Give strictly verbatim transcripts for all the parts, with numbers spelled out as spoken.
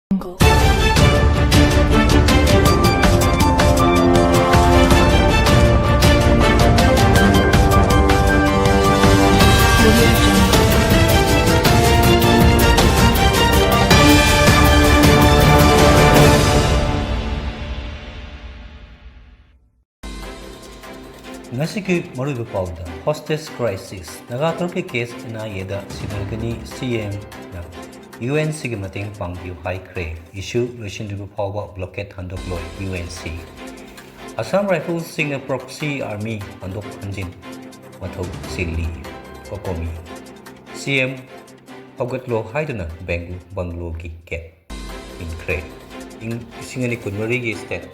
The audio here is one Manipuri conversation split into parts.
ꯉꯁꯤꯒꯤ ꯃꯔꯨꯑꯣꯏꯕ ꯄꯥꯎꯗ, hostage crisis, ꯅꯥꯒꯥ ꯇꯔꯨꯛꯀꯤ case N I A the ꯁꯤꯟꯅꯔꯒꯅꯤ, C M ꯅ U N C ꯒꯤ ꯃꯇꯦꯡ ꯄꯥꯡꯕꯤꯌꯨ ꯍꯥꯏꯈ꯭ꯔꯦ꯫ Issue ꯂꯣꯏꯁꯤꯟꯗ꯭ꯔꯤꯕ ꯐꯥꯎꯕ blockade ꯍꯟꯗꯣꯛꯂꯣꯏ U N C꯫ Assam Rifles ꯁꯤꯡꯅ proxy army ꯍꯟꯗꯣꯛ ꯍꯟꯖꯤꯟ ꯃꯊꯧ ꯆꯤꯜꯂꯤ꯫ COCOMI꯫ C M ꯍꯧꯒꯠꯂꯣ ꯍꯥꯏꯗꯨꯅ ꯕꯦꯡꯒ-, ꯕꯪꯒ꯭ꯂꯣꯒꯤ gate ꯏꯟꯈ꯭ꯔꯦ꯫ ꯏꯪ ꯂꯤꯁꯤꯡ ꯑꯅꯤ ꯀꯨꯟꯃꯔꯤꯒꯤ State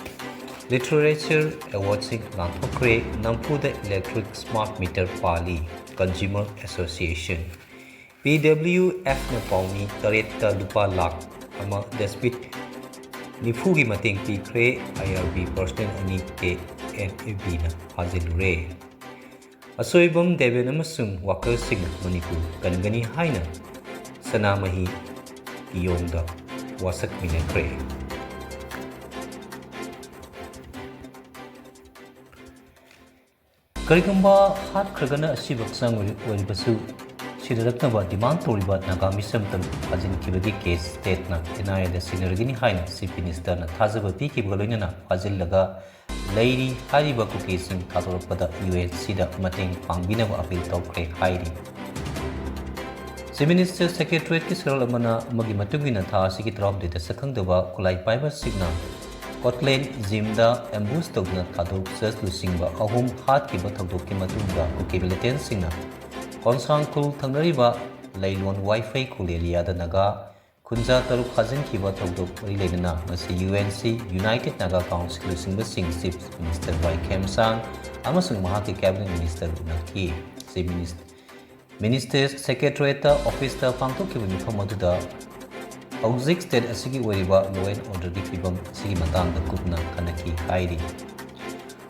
Literature Award ꯁꯤꯡ ꯂꯥꯟꯊꯣꯛꯈ꯭ꯔꯦ꯫ ꯅꯝꯐꯨꯗ electric smart meter ꯄꯥꯜꯂꯤ꯫ Consumer Association꯫ P W F ꯅ ꯄꯥꯎꯃꯤ ꯇꯔꯦꯠꯇ ꯂꯨꯄꯥ ꯂꯥꯈ ꯑꯃ, debit ꯅꯤꯐꯨꯒꯤ ꯃꯇꯦꯡ ꯄꯤꯈ꯭ꯔꯦ꯫ I R B personnel ꯑꯅꯤ K N A B ꯅ ꯐꯥꯖꯤꯜꯂꯨꯔꯦ꯫ ꯑꯁꯣꯏꯕꯝ ꯗꯦꯕꯦꯟ ꯑꯃꯁꯨꯡ workerꯁꯤꯡꯅ ꯃꯅꯤꯄꯨꯔ ꯀꯟꯒꯅꯤ ꯍꯥꯏꯅ ꯁꯅꯥꯃꯍꯤ ꯀꯤꯌꯣꯡꯗ ꯋꯥꯁꯛꯃꯤꯟꯅꯈ꯭ꯔꯦ꯫ ꯀꯔꯤꯒꯨꯝꯕ ꯍꯥꯠꯈ꯭ꯔꯒꯅ ꯑꯁꯤꯕ ꯍꯛꯆꯥꯡ ꯑꯣꯏꯔꯤ-, ꯑꯣꯏꯔꯤꯕꯁꯨ ꯁꯤꯗꯔꯛꯅꯕ demand ꯇꯧꯔꯤꯕ ꯅꯥꯒꯥ ꯃꯤꯆꯝ ꯇꯔꯨꯛ ꯐꯥꯖꯤꯟꯈꯤꯕꯒꯤ case stateꯅ N I A ꯗ ꯁꯤꯟꯅꯔꯒꯅꯤ ꯍꯥꯏꯅ Chief Ministerꯅ ꯊꯥꯖꯕ ꯄꯤꯈꯤꯕꯒ ꯂꯣꯏꯅꯅ ꯐꯥꯖꯤꯜꯂꯒ ꯂꯩꯔꯤ ꯍꯥꯏꯔꯤꯕ ꯀꯨꯀꯤꯁꯤꯡ ꯊꯥꯗꯣꯔꯛꯄꯗ U N Cꯗ ꯃꯇꯦꯡ ꯄꯥꯡꯕꯤꯅꯕ appeal ꯇꯧꯈ꯭ꯔꯦ ꯍꯥꯏꯔꯤ꯫ Chief Minister Secretariatꯀꯤ ꯁꯔꯣꯜ ꯑꯃꯅ, ꯑꯃꯒꯤ ꯃꯇꯨꯡ ꯏꯟꯅ ꯊꯥ ꯑꯁꯤꯒꯤ ꯇꯔꯥꯍꯨꯝꯗꯣꯏꯗ ꯁꯛꯈꯪꯗꯕ ꯈꯨꯠꯂꯥꯏ ꯄꯥꯏꯕꯁꯤꯡꯅ Courtland Gymꯗ ambush ꯇꯧꯗꯨꯅ ꯊꯥꯗꯣꯛ ꯆꯔꯆ ꯂꯨꯆꯤꯡꯕ ꯑꯍꯨꯝ ꯍꯥꯠꯈꯤꯕ ꯊꯧꯗꯣꯛꯀꯤ ꯃꯇꯨꯡꯗ ꯀꯨꯀꯤ militantꯁꯤꯡꯅ ꯀꯣꯟꯁꯥꯡ ꯈꯨꯜ ꯊꯪꯅꯔꯤꯕ ꯂꯩꯂꯣꯟ ꯋꯥꯏꯐꯩ ꯈꯨꯜ areaꯗ ꯅꯥꯒꯥ ꯈꯨꯟꯖꯥ ꯇꯔꯨꯛ ꯐꯥꯖꯤꯟꯈꯤꯕ ꯊꯧꯗꯣꯛ ꯃꯔꯤ ꯂꯩꯅꯅ ꯉꯁꯤ U N C, United Naga Council ꯂꯨꯆꯤꯡꯕꯁꯤꯡ Chief Minister Y Khemchand ꯑꯃꯁꯨꯡ ꯃꯍꯥꯛꯀꯤ Cabinet Minister ꯎꯅꯈꯤ꯫ Chief Minis-, Minister Secretariatꯇ officeꯇ ꯄꯥꯡꯊꯣꯛꯈꯤꯕ ꯃꯤꯐꯝ ꯑꯗꯨꯗ ꯍꯧꯖꯤꯛ state ꯑꯁꯤꯒꯤ ꯑꯣꯏꯔꯤꯕ law and orderꯒꯤ ꯐꯤꯕꯝ ꯑꯁꯤꯒꯤ ꯃꯇꯥꯡꯗ ꯀꯨꯞꯅ ꯈꯟꯅꯈꯤ ꯍꯥꯏꯔꯤ꯫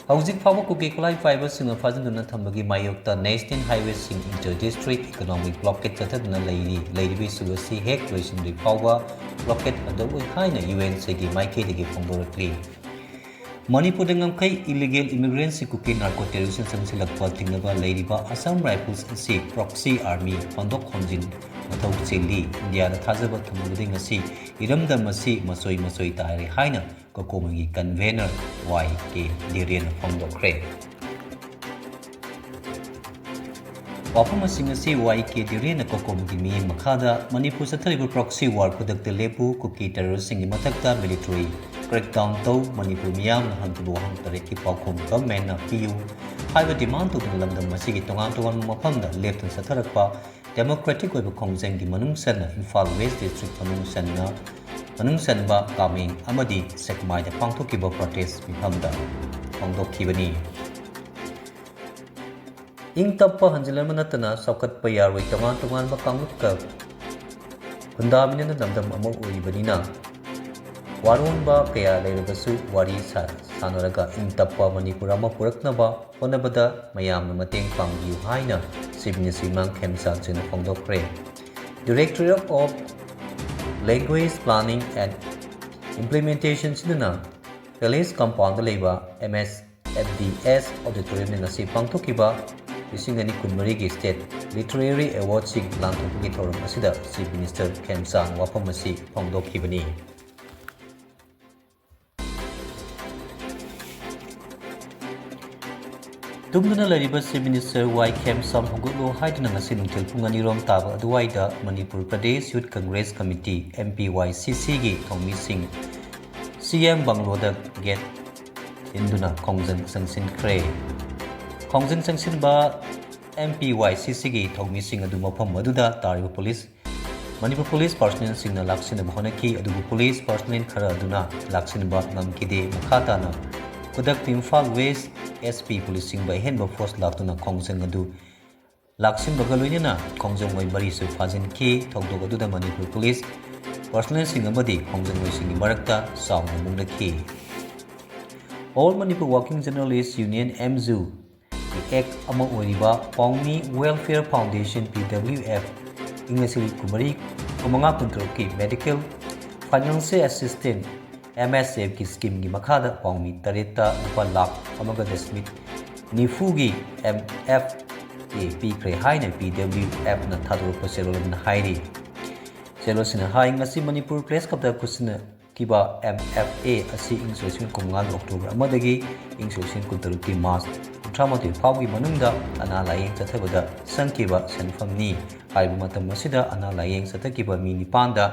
ꯍꯧꯖꯤꯛ ꯐꯥꯎꯕ ꯀꯨꯀꯤ ꯈꯨꯠꯂꯥꯏ ꯄꯥꯏꯕꯁꯤꯡꯅ ꯐꯥꯖꯤꯟꯗꯨꯅ ꯊꯝꯕꯒꯤ ꯃꯥꯌꯣꯛꯇ National Highway ꯁꯤꯡ Inter District Economic Blockade ꯆꯠꯊꯗꯨꯅ ꯂꯩꯔꯤ꯫ ꯂꯩꯔꯤꯕ issue ꯑꯁꯤ ꯍꯦꯛ ꯂꯣꯏꯁꯤꯟꯗ꯭ꯔꯤ ꯐꯥꯎꯕ blockade ꯍꯟꯗꯣꯛꯂꯣꯏ ꯍꯥꯏꯅ U N C ꯒꯤ ꯃꯥꯏꯀꯩꯗꯒꯤ ꯐꯣꯡꯗꯣꯔꯛꯂꯤ꯫ ꯃꯅꯤꯄꯨꯔꯗ ꯉꯝꯈꯩ illegal immigrants ꯀꯨꯀꯤ narco terrorist ꯆꯪꯁꯤꯜꯂꯛꯄ ꯊꯤꯡꯅꯕ ꯂꯩꯔꯤꯕ Assam Rifles ꯑꯁꯤ proxy army ꯍꯣꯟꯗꯣꯛ ꯍꯣꯟꯖꯤꯟ ꯃꯊꯧ ꯆꯤꯜꯂꯤ꯫ ꯏꯟꯗꯤꯌꯥꯗ ꯊꯥꯖꯕ ꯊꯝꯕꯗꯒꯤ ꯉꯁꯤ ꯏꯔꯝꯗꯝ ꯑꯁꯤ ꯃꯆꯣꯏ ꯃꯆꯣꯏ ꯇꯥꯔꯦ ꯍꯥꯏꯅ ꯀꯣꯀꯣꯃꯤꯒꯤ convener Y K ꯙꯤꯔꯦꯟꯅ ꯐꯣꯡꯗꯣꯛꯈ꯭ꯔꯦ꯫ ꯋꯥꯐꯝꯁꯤꯡ ꯑꯁꯤ Y K ꯙꯤꯔꯦꯟꯅ ꯀꯣꯀꯣꯃꯤꯒꯤ ꯃꯤꯠꯌꯦꯡ ꯃꯈꯥꯗ ꯃꯅꯤꯄꯨꯔ ꯆꯠꯊꯔꯤꯕ proxy war ꯈꯨꯗꯛꯇ ꯂꯦꯞꯄꯨ, ꯀꯨꯀꯤ terrorist ꯁꯤꯡꯒꯤ ꯃꯊꯛꯇ military crackdown ꯇꯧ, ꯃꯅꯤꯄꯨꯔ ꯃꯤꯌꯥꯝꯅ ꯍꯪꯈꯤꯕ ꯋꯥꯍꯪ ꯇꯔꯦꯠꯀꯤ ꯄꯥꯎꯈꯨꯝ government ꯅ ꯄꯤꯌꯨ ꯍꯥꯏꯕ demand ꯇꯧꯗꯨꯅ ꯂꯝꯗꯝ ꯑꯁꯤꯒꯤ ꯇꯣꯉꯥꯟ ꯇꯣꯉꯥꯟꯕ ꯃꯐꯝꯗ ꯂꯦꯞꯇꯨꯅ ꯆꯠꯊꯔꯛꯄ democratic ꯑꯣꯏꯕ ꯈꯣꯡꯖꯪꯒꯤ ꯃꯅꯨꯡ ꯆꯟꯅ ꯏꯝꯐꯥꯜ West District ꯃꯅꯨꯡ ꯆꯟꯅ, ꯃꯅꯨꯡ ꯆꯟꯕ ꯀꯥꯃꯦꯡ ꯑꯃꯗꯤ ꯁꯦꯛꯃꯥꯏꯗ ꯄꯥꯡꯊꯣꯛꯈꯤꯕ protest ꯃꯤꯐꯝꯗ ꯐꯣꯡꯗꯣꯛꯈꯤꯕꯅꯤ꯫ ꯏꯪ ꯇꯞꯄ ꯍꯟꯖꯤꯜꯍꯟꯕ ꯅꯠꯇꯅ ꯆꯥꯎꯈꯠꯄ ꯌꯥꯔꯣꯏ꯫ ꯇꯣꯉꯥꯟ ꯇꯣꯉꯥꯟꯕ ꯀꯥꯡꯂꯨꯞꯀ ꯈꯨꯟꯗꯥꯃꯤꯟꯅꯅ ꯂꯝꯗꯝ ꯑꯃ ꯑꯣꯏꯔꯤꯕꯅꯤꯅ ꯋꯥꯔꯣꯟꯕ ꯀꯌꯥ ꯂꯩꯔꯕꯁꯨ ꯋꯥꯔꯤ ꯁꯥ-, ꯁꯥꯟꯅꯔꯒ ꯏꯪ ꯇꯞꯄ ꯃꯅꯤꯄꯨꯔ ꯑꯃ ꯄꯨꯔꯛꯅꯕ ꯍꯣꯠꯅꯕꯗ ꯃꯌꯥꯝꯅ ꯃꯇꯦꯡ ꯄꯥꯡꯕꯤꯌꯨ ꯍꯥꯏꯅ Chief Minister ꯏꯃꯥꯡ ꯈꯦꯝꯆꯥꯟ ꯁꯤꯡꯅ ꯐꯣꯡꯗꯣꯛꯈ꯭ꯔꯦ꯫ Directorate of Language Planning and Implementation ꯁꯤꯅ Palace Compound ꯗ ꯂꯩꯕ M S F D S Auditorium ꯗ ꯉꯁꯤ ꯄꯥꯡꯊꯣꯛꯈꯤꯕ ꯂꯤꯁꯤꯡ ꯑꯅꯤ ꯀꯨꯟꯃꯔꯤꯒꯤ State Literary Award ꯁꯤꯡ ꯂꯥꯟꯊꯣꯛꯄꯒꯤ ꯊꯧꯔꯝ ꯑꯁꯤꯗ Chief Minister ꯈꯦꯝꯆꯥꯟ ꯋꯥꯐꯝ ꯑꯁꯤ ꯐꯣꯡꯗꯣꯛꯈꯤꯕꯅꯤ꯫ ꯇꯨꯝꯗꯨꯅ ꯂꯩꯔꯤꯕ Chief Minister Y ꯈꯦꯝꯆꯥꯟ ꯍꯧꯒꯠꯂꯣ ꯍꯥꯏꯗꯨꯅ ꯉꯁꯤ ꯅꯨꯡꯊꯤꯜ ꯄꯨꯡ ꯑꯅꯤꯔꯣꯝ ꯇꯥꯕ ꯑꯗꯨꯋꯥꯏꯗ Manipur Pradesh Youth Congress Committee, M P Y C C ꯒꯤ ꯊꯧꯃꯤꯁꯤꯡ C M ꯕꯪꯒꯂꯣꯗ gate ꯊꯤꯟꯗꯨꯅ ꯈꯣꯡꯖꯪ ꯆꯪꯁꯤꯟꯈ꯭ꯔꯦ꯫ ꯈꯣꯡꯖꯪ ꯆꯪꯁꯤꯟꯕ M P Y C C ꯒꯤ ꯊꯧꯃꯤꯁꯤꯡ ꯑꯗꯨ ꯃꯐꯝ ꯑꯗꯨꯗ ꯇꯥꯔꯤꯕ police, ꯃꯅꯤꯄꯨꯔ police personnel ꯁꯤꯡꯅ ꯂꯥꯛꯁꯤꯟꯅꯕ ꯍꯣꯠꯅꯈꯤ, ꯑꯗꯨꯕꯨ police personnel ꯈꯔ ꯑꯗꯨꯅ ꯂꯥꯛꯁꯤꯟꯕ ꯉꯝꯈꯤꯗꯦ꯫ ꯃꯈꯥ ꯇꯥꯅ ꯈꯨꯗꯛꯇ Imphal West S P police ꯁꯤꯡꯕꯨ ꯑꯍꯦꯟꯕ force ꯂꯥꯛꯇꯨꯅ ꯈꯣꯡꯖꯪ ꯑꯗꯨ ꯂꯥꯛꯁꯤꯟꯕꯒ ꯂꯣꯏꯅꯅ ꯈꯣꯡꯖꯪꯂꯣꯏ ꯃꯔꯤꯁꯨ ꯐꯥꯖꯤꯟꯈꯤ꯫ ꯊꯧꯗꯣꯛ ꯑꯗꯨꯗ ꯃꯅꯤꯄꯨꯔ police personnel ꯁꯤꯡ ꯑꯃꯗꯤ ꯈꯣꯡꯖꯪꯂꯣꯏꯁꯤꯡꯒꯤ ꯃꯔꯛꯇ ꯆꯥꯎꯅ ꯃꯨꯛꯅꯈꯤ꯫ All Manipur Working Journalist Union, MJU, ꯒꯤ ꯑꯦꯛ ꯑꯃ ꯑꯣꯏꯔꯤꯕ Paungmi Welfare Foundation, PWF, ꯏꯪ ꯂꯤꯁꯤꯡ ꯀꯨꯟꯃꯔꯤ, ꯀꯨꯟꯃꯉꯥ ꯀꯨꯟꯇꯔꯨꯛꯀꯤ Medical Financial Assistance, MSF ꯀꯤ ꯁ꯭ꯀꯤꯝꯒꯤ ꯃꯈꯥꯗ ꯄꯥꯎꯃꯤ ꯇꯔꯦꯠꯇ ꯂꯨꯄꯥ ꯂꯥꯈ ꯑꯃꯒ ꯗꯁꯃꯤꯛ ꯅꯤꯐꯨꯒꯤ MFA ꯄꯤꯈ꯭ꯔꯦ ꯍꯥꯏꯅ PWF ꯅ ꯊꯥꯗꯣꯔꯛꯄ ꯆꯦꯔꯣꯜ ꯑꯃꯅ ꯍꯥꯏꯔꯤ꯫ ꯆꯦꯔꯣꯜꯁꯤꯅ ꯍꯥꯏ, ꯉꯁꯤ ꯃꯅꯤꯄꯨꯔ ꯄ꯭ꯔꯦꯁ ꯀ꯭ꯂꯕꯇ ꯈꯨꯠꯁꯤꯟꯅꯈꯤꯕ MFA ꯑꯁꯤ ꯏꯪ ꯁꯣꯛ ꯂꯤꯁꯤꯡ ꯀꯨꯟꯃꯉꯥꯒꯤ ꯑꯣꯛꯇꯣꯕꯔ ꯑꯃꯗꯒꯤ ꯏꯪ ꯁꯣꯛ ꯂꯤꯁꯤꯡ ꯀꯨꯟꯇꯔꯨꯛꯀꯤ ꯃꯥꯔꯆ ꯀꯨꯟꯊ꯭ꯔꯥ ꯃꯥꯊꯣꯏ ꯐꯥꯎꯒꯤ ꯃꯅꯨꯡꯗ ꯑꯅꯥ ꯂꯥꯌꯦꯡ ꯆꯠꯊꯕꯗ ꯆꯪꯈꯤꯕ ꯁꯦꯟꯐꯝꯅꯤ꯫ ꯍꯥꯏꯔꯤꯕ ꯃꯇꯝ ꯑꯁꯤꯗ ꯑꯅꯥ ꯂꯥꯌꯦꯡ ꯆꯠꯊꯈꯤꯕ ꯃꯤ ꯅꯤꯄꯥꯟꯗ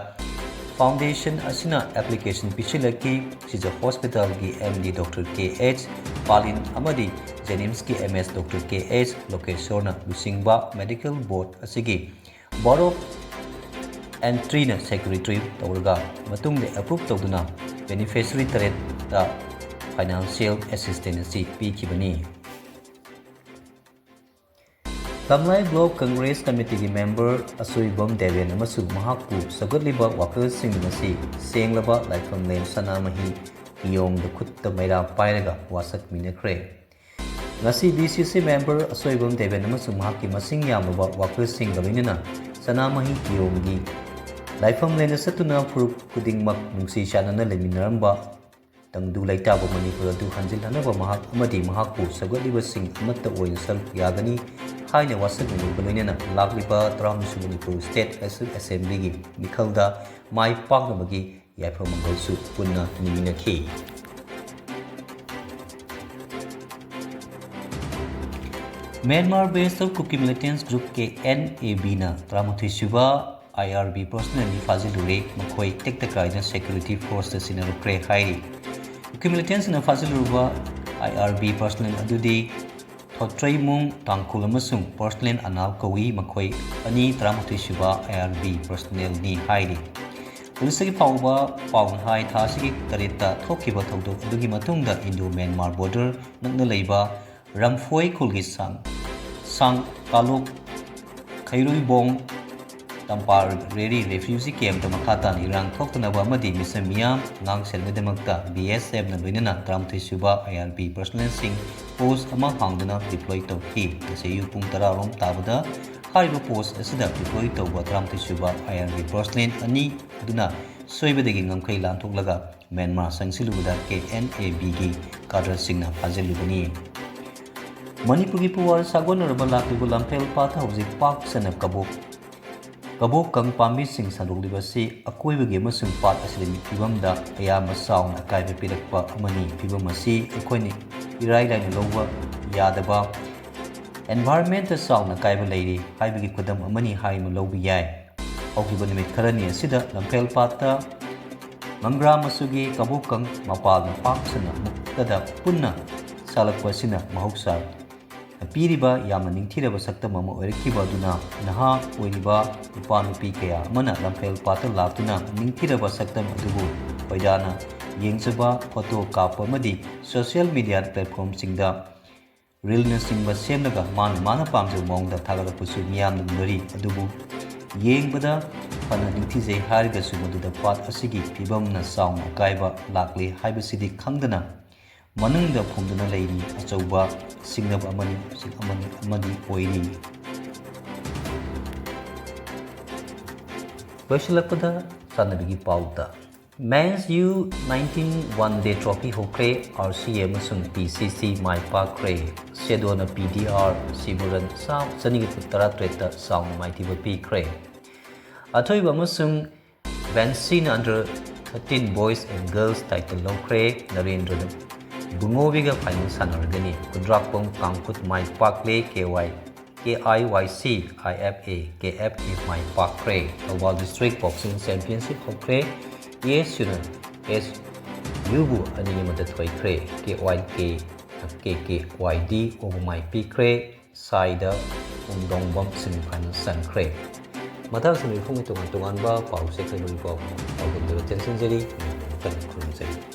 ꯐꯥꯎꯟꯗꯦꯁꯟ ꯑꯁꯤꯅ ꯑꯦꯄ꯭ꯂꯤꯀꯦꯁꯟ ꯄꯤꯁꯤꯜꯂꯛꯈꯤ꯫ ꯁꯤꯖ ꯍꯣꯁꯄꯤꯇꯥꯜꯒꯤ MD Doctor ꯀꯦ ꯑꯦꯆ ꯄꯥꯂꯤꯟ ꯑꯃꯗꯤ JNIMS ꯀꯤ MS Doctor ꯀꯦ ꯑꯦꯆ ꯂꯣꯀꯦꯁꯣꯔꯅ ꯂꯨꯆꯤꯡꯕ ꯃꯦꯗꯤꯀꯦꯜ ꯕꯣꯔꯗ ꯑꯁꯤꯒꯤ Board of Entry ꯅ ꯁꯦꯀ꯭ꯔꯦꯇꯔꯤ ꯇꯧꯔꯒ ꯃꯇꯨꯡꯗ ꯑꯦꯄ꯭ꯔꯨꯚ ꯇꯧꯗꯨꯅ ꯕꯦꯅꯤꯐꯤꯁꯔꯤ ꯇꯔꯦꯠꯇ ꯐꯥꯏꯅꯥꯟꯁꯤꯌꯦꯜ ꯑꯦꯁꯤꯁꯇꯦꯟꯁ ꯑꯁꯤ ꯄꯤꯈꯤꯕꯅꯤ꯫ ꯀꯪꯂꯥꯏ ꯕ꯭ꯂꯣꯛ ꯀꯪꯒ꯭ꯔꯦꯁ ꯀꯃꯤꯇꯤꯒꯤ ꯃꯦꯝꯕꯔ ꯑꯆꯣꯏꯕꯝ ꯗꯦꯕꯦꯟ ꯑꯃꯁꯨꯡ ꯃꯍꯥꯛꯄꯨ ꯁꯧꯒꯠꯂꯤꯕ ꯋꯥꯀꯔꯁꯤꯡ ꯉꯁꯤ ꯁꯦꯡꯂꯕ ꯂꯥꯏꯐꯝꯂꯦꯟ ꯁꯅꯥꯃꯍꯤ ꯀꯤꯌꯣꯡꯗ ꯈꯨꯠꯇ ꯃꯩꯔꯥ ꯄꯥꯏꯔꯒ ꯋꯥꯁꯛꯃꯤꯟꯅꯈ꯭ꯔꯦ꯫ ꯉꯁꯤ BCC ꯃꯦꯝꯕꯔ ꯑꯆꯣꯏꯕꯝ ꯗꯦꯕꯦꯟ ꯑꯃꯁꯨꯡ ꯃꯍꯥꯛꯀꯤ ꯃꯁꯤꯡ ꯌꯥꯝꯂꯕ ꯋꯥꯀꯔꯁꯤꯡꯒ ꯂꯣꯏꯅꯅ ꯁꯅꯥꯃꯍꯤ ꯀꯤꯌꯣꯡꯒꯤ ꯂꯥꯏꯐꯝꯂꯦꯟꯗ ꯆꯠꯇꯨꯅ ꯐꯨꯔꯨꯞ ꯈꯨꯗꯤꯡꯃꯛ ꯅꯨꯡꯁꯤ ꯆꯥꯟꯅꯅ ꯂꯩꯃꯤꯟꯅꯔꯝꯕ ꯇꯪꯗꯨ ꯂꯩꯇꯥꯕ ꯃꯅꯤꯄꯨꯔ ꯑꯗꯨ ꯍꯟꯖꯤꯜꯍꯟꯅꯕ ꯃꯍꯥꯛ ꯑꯃꯗꯤ ꯃꯍꯥꯛꯄꯨ ꯁꯧꯒꯠꯂꯤꯕꯁꯤꯡ ꯑꯃꯠꯇ ꯑꯣꯏꯅ ꯁꯔꯨꯛ ꯌꯥꯒꯅꯤ ꯍꯥꯏꯅ ꯋꯥꯁꯛꯃꯤꯟꯅꯕꯒ ꯂꯣꯏꯅꯅ ꯂꯥꯛꯂꯤꯕ ꯇꯔꯥꯍꯨꯝꯗꯣꯏꯁꯨꯕ ꯃꯅꯤꯄꯨꯔ ꯁ꯭ꯇꯦꯠ ꯑꯦꯁꯦꯝꯕ꯭ꯂꯤꯒꯤ ꯃꯤꯈꯜꯗ ꯃꯥꯏ ꯄꯥꯛꯅꯕꯒꯤ ꯌꯥꯏꯐ ꯃꯪꯒꯜꯁꯨ ꯄꯨꯟꯅ ꯅꯤꯡꯃꯤꯟꯅꯈꯤ꯫ Myanmar Based Kuki Militants Group, KNAB ꯅ ꯇꯔꯥꯃꯥꯊꯣꯏ ꯁꯨꯕ IRB personnel ꯅꯤ ꯐꯥꯖꯤꯜꯂꯨꯔꯦ꯫ ꯃꯈꯣꯏ ꯇꯦꯛꯇ ꯀꯥꯏꯗꯅ ꯁꯦꯀ꯭ꯌꯨꯔꯤꯇꯤ ꯐꯣꯔꯁꯇ ꯁꯤꯟꯅꯔꯛꯈ꯭ꯔꯦ ꯍꯥꯏꯔꯤ꯫ ꯀꯨꯀꯤ ꯃꯤꯂꯤꯇꯦꯟꯁꯤꯡꯅ ꯐꯥꯖꯤꯜꯂꯨꯔꯕ IRB personnel ꯑꯗꯨꯗꯤ ꯊꯣꯠꯇ꯭ꯔꯩꯃꯨꯡ ꯇꯥꯡꯈꯨꯜ ꯑꯃꯁꯨꯡ ꯄꯔꯁꯅꯦꯜ ꯑꯅꯥꯜ ꯀꯧꯏ꯫ ꯃꯈꯣꯏ ꯑꯅꯤ ꯇꯔꯥꯃꯥꯊꯣꯏ ꯁꯨꯕ IRB personnel ꯅꯤ ꯍꯥꯏꯔꯤ꯫ ꯄꯨꯂꯤꯁꯇꯒꯤ ꯐꯥꯎꯕ ꯄꯥꯎꯅ ꯍꯥꯏ, ꯊꯥ ꯑꯁꯤꯒꯤ ꯇꯔꯦꯠꯇ ꯊꯣꯛꯈꯤꯕ ꯊꯧꯗꯣꯛ ꯑꯗꯨꯒꯤ ꯃꯇꯨꯡꯗ ꯏꯟꯗꯣ ꯃ꯭ꯌꯥꯟꯃꯥꯔ ꯕꯣꯔꯗꯔ ꯅꯛꯅ ꯂꯩꯕ ꯔꯝꯐꯣꯏ ꯈꯨꯜꯒꯤ ꯁꯥꯡ, ꯁꯥꯡ ꯀꯥꯂꯣꯛ ꯈꯩꯔꯨꯏꯕꯣꯡ ꯇꯝꯄꯥꯔꯦꯔꯤ ꯔꯦꯐ꯭ꯌꯨꯖꯤ ꯀꯦꯝꯞꯇ ꯃꯈꯥ ꯇꯥꯅ ꯏꯔꯥꯡ ꯊꯣꯛꯇꯅꯕ ꯑꯃꯗꯤ ꯃꯤꯁꯝ ꯃꯤꯌꯥꯝ ꯑꯉꯥꯡ ꯁꯦꯟꯅꯕꯒꯤꯗꯃꯛꯇ ꯕꯤ ꯑꯦꯁ ꯑꯦꯐꯅ ꯂꯣꯏꯅꯅ ꯇꯔꯥꯃꯥꯊꯣꯏ ꯁꯨꯕ ꯑꯥꯏ ꯑꯥꯔ ꯕꯤ ꯄꯔꯁꯅꯦꯜꯁꯤꯡ ꯄꯣꯁ ꯑꯃ ꯍꯥꯡꯗꯨꯅ ꯗꯤꯄ꯭ꯂꯣꯏ ꯇꯧꯈꯤ꯫ ꯉꯁꯤ ꯑꯌꯨꯛ ꯄꯨꯡ ꯇꯔꯥ ꯔꯣꯝ ꯇꯥꯕꯗ ꯍꯥꯏꯔꯤꯕ ꯄꯣꯁ ꯑꯁꯤꯗ ꯗꯤꯄ꯭ꯂꯣꯏ ꯇꯧꯕ ꯇꯔꯥꯃꯥꯊꯣꯏ ꯁꯨꯕ ꯑꯥꯏ ꯑꯥꯔ ꯕꯤ ꯄꯔꯁꯅꯦꯜ ꯑꯅꯤ ꯑꯗꯨꯅ ꯁꯣꯏꯕꯗꯒꯤ ꯉꯝꯈꯩ ꯂꯥꯟꯊꯣꯛꯂꯒ ꯃ꯭ꯌꯥꯟꯃꯥꯔ ꯆꯪꯁꯤꯜꯂꯨꯕꯗ ꯀꯦ ꯑꯦꯟ ꯑꯦ ꯕꯤꯒꯤ ꯀꯥꯗꯔꯁꯤꯡꯅ ꯐꯥꯖꯤꯜꯂꯨꯕꯅꯤ꯫ ꯃꯅꯤꯄꯨꯔꯒꯤ ꯄꯨꯋꯥꯔꯤ ꯁꯥꯒꯣꯟꯅꯔꯕ ꯂꯥꯛꯂꯤꯕ ꯂꯝꯐꯦꯜ ꯄꯥꯠꯇ ꯍꯧꯖꯤꯛ ꯄꯥꯛ ꯁꯟꯅ ꯀꯕꯣꯛ ꯀꯕꯣꯛ ꯀꯪ ꯄꯥꯝꯕꯤꯁꯤꯡ ꯁꯟꯗꯣꯛꯂꯤꯕ ꯑꯁꯤ ꯑꯀꯣꯏꯕꯒꯤ ꯑꯃꯁꯨꯡ ꯄꯥꯠ ꯑꯁꯤꯒꯤ ꯐꯤꯕꯝꯗ ꯑꯌꯥꯝꯕ ꯆꯥꯎꯅ ꯑꯀꯥꯏꯕ ꯄꯤꯔꯛꯄ ꯑꯃꯅꯤ꯫ ꯐꯤꯕꯝ ꯑꯁꯤ ꯑꯩꯈꯣꯏꯅ ꯏꯔꯥꯏ ꯂꯥꯏꯅ ꯂꯧꯕ ꯌꯥꯗꯕ, ꯑꯦꯟꯚꯥꯏꯔꯟꯃꯦꯟꯇ ꯆꯥꯎꯅ ꯑꯀꯥꯏꯕ ꯂꯩꯔꯤ ꯍꯥꯏꯕꯒꯤ ꯈꯨꯗꯝ ꯑꯃꯅꯤ ꯍꯥꯏꯅ ꯂꯧꯕ ꯌꯥꯏ꯫ ꯍꯧꯈꯤꯕ ꯅꯨꯃꯤꯠ ꯈꯔꯅꯤ ꯑꯁꯤꯗ ꯂꯝꯐꯦꯜ ꯄꯥꯠꯇ ꯃꯪꯒ꯭ꯔꯥ ꯃꯆꯨꯒꯤ ꯀꯕꯣꯛꯀꯪ ꯃꯄꯥꯜꯅ ꯄꯥꯛ ꯁꯟꯅ ꯃꯨꯛꯇꯗ ꯄꯨꯟꯅ ꯁꯥꯠꯂꯛꯄ ꯑꯁꯤꯅ ꯃꯍꯧꯁꯥ ꯄꯤꯔꯤꯕ ꯌꯥꯝꯅ ꯅꯤꯡꯊꯤꯔꯕ ꯁꯛꯇꯝ ꯑꯃ ꯑꯣꯏꯔꯛꯈꯤꯕ ꯑꯗꯨꯅ ꯅꯍꯥ ꯑꯣꯏꯔꯤꯕ ꯅꯨꯄꯥ ꯅꯨꯄꯤ ꯀꯌꯥ ꯑꯃꯅ ꯂꯝꯐꯦꯜ ꯄꯥꯠꯇ ꯂꯥꯛꯇꯨꯅ ꯅꯤꯡꯊꯤꯔꯕ ꯁꯛꯇꯝ ꯑꯗꯨꯕꯨ ꯈꯣꯏꯗꯥꯅ ꯌꯦꯡꯖꯕ, ꯐꯣꯇꯣ ꯀꯥꯞꯄ ꯑꯃꯗꯤ ꯁꯣꯁꯤꯌꯦꯜ ꯃꯤꯗꯤꯌꯥ ꯄ꯭ꯂꯦꯠꯐꯣꯝꯁꯤꯡꯗ ꯔꯤꯜꯅꯆꯤꯡꯕ ꯁꯦꯝꯂꯒ ꯃꯥꯅ ꯃꯥꯅ ꯄꯥꯝꯖꯕ ꯃꯑꯣꯡꯗ ꯊꯥꯒꯠꯂꯛꯄꯁꯨ ꯃꯤꯌꯥꯝꯅ ꯎꯅꯔꯤ꯫ ꯑꯗꯨꯕꯨ ꯌꯦꯡꯕꯗ ꯐꯅ ꯅꯤꯡꯊꯤꯖꯩ ꯍꯥꯏꯔꯒꯁꯨ ꯃꯗꯨꯗ ꯄꯥꯠ ꯑꯁꯤꯒꯤ ꯐꯤꯕꯝꯅ ꯆꯥꯎꯅ ꯑꯀꯥꯏꯕ ꯂꯥꯛꯂꯦ ꯍꯥꯏꯕꯁꯤꯗꯤ ꯈꯪꯗꯅ ꯃꯅꯨꯡꯗ ꯐꯨꯝꯗꯨꯅ ꯂꯩꯔꯤ ꯑꯆꯧꯕ ꯁꯤꯡꯅꯕ ꯑꯃꯅꯤ, ꯑꯃꯅꯤ, ꯑꯃꯗꯤ ꯑꯣꯏꯔꯤ꯫ ꯂꯣꯏꯁꯤꯜꯂꯛꯄꯗ ꯆꯥꯟꯅꯕꯤꯒꯤ ꯄꯥꯎꯗ, men's U nineteen one day trophy ꯍꯧꯈ꯭ꯔꯦ, ꯑꯥꯔ ꯁꯤ ꯑꯦ ꯑꯃꯁꯨꯡ ꯄꯤ ꯁꯤ ꯁꯤ ꯃꯥꯏ ꯄꯥꯛꯈ꯭ꯔꯦ꯫ ꯁꯦꯗꯣꯅ ꯄꯤ ꯗꯤ ꯑꯥꯔ ꯁꯤꯕꯨ ꯔꯟ ꯆꯥ-, ꯆꯅꯤꯒ ꯇꯔꯥꯇꯔꯦꯠꯇ ꯆꯥꯎꯅ ꯃꯥꯏꯊꯤꯕ ꯄꯤꯈ꯭ꯔꯦ꯫ ꯑꯊꯣꯏꯕ ꯑꯃꯁꯨꯡ ꯚꯦꯟꯁꯤꯅ under thirteen boys and girls title ꯂꯧꯈ꯭ꯔꯦ꯫ ꯅꯔꯦꯟꯗ꯭ꯔꯅ ꯕꯨꯡꯉꯣꯕꯤꯒ ꯐꯥꯏꯅꯦꯜ ꯁꯥꯟꯅꯔꯒꯅꯤ꯫ ꯈꯨꯟꯗ꯭ꯔꯥꯛꯄꯝ ꯀꯥꯡꯈꯨꯠ ꯃꯥꯏ ꯄꯥꯛꯂꯦ꯫ ꯀꯦ ꯋꯥꯏ, ꯀꯦ ꯑꯥꯏ ꯋꯥꯏ ꯁꯤ, ꯑꯥꯏ F A, K F A my ꯄꯥꯛꯈ꯭ꯔꯦ꯫ Thoubal district boxing championship ꯍꯧꯈ꯭ꯔꯦ꯫ ꯇꯤ ꯑꯦꯁ ꯌꯨꯅ ꯑꯦꯁ ꯌꯨꯕꯨ ꯑꯅꯤ ꯑꯃꯗ ꯊꯣꯏꯈ꯭ꯔꯦ꯫ ꯀꯦ ꯋꯥꯏ ꯀꯦ, ꯀꯦ ꯀꯦ ꯋꯥꯏ ꯗꯤ ꯑꯣꯕꯨ ꯃꯥꯏ ꯄꯤꯈ꯭ꯔꯦ꯫ ꯁꯥꯏꯗ ꯄꯨꯡꯗꯣꯡꯕꯝ ꯁꯦꯃꯤꯐꯥꯏꯅꯦꯜ ꯆꯪꯈ꯭ꯔꯦ꯫ ꯃꯊꯪ ꯁꯦꯃꯤꯐꯥꯏꯅꯦꯜ ꯇꯣꯉꯥꯟ ꯇꯣꯉꯥꯟꯕ ꯄꯥꯎ ꯆꯦ ꯈꯔꯒꯤ ꯄꯥꯎ ꯄꯥꯎꯗꯝꯗꯕ ꯇꯦꯟꯁꯤꯟꯖꯔꯤ꯫ ꯃꯌꯥꯝꯕꯨ ꯀꯟꯅ ꯈꯨꯔꯨꯝꯖꯔꯤ꯫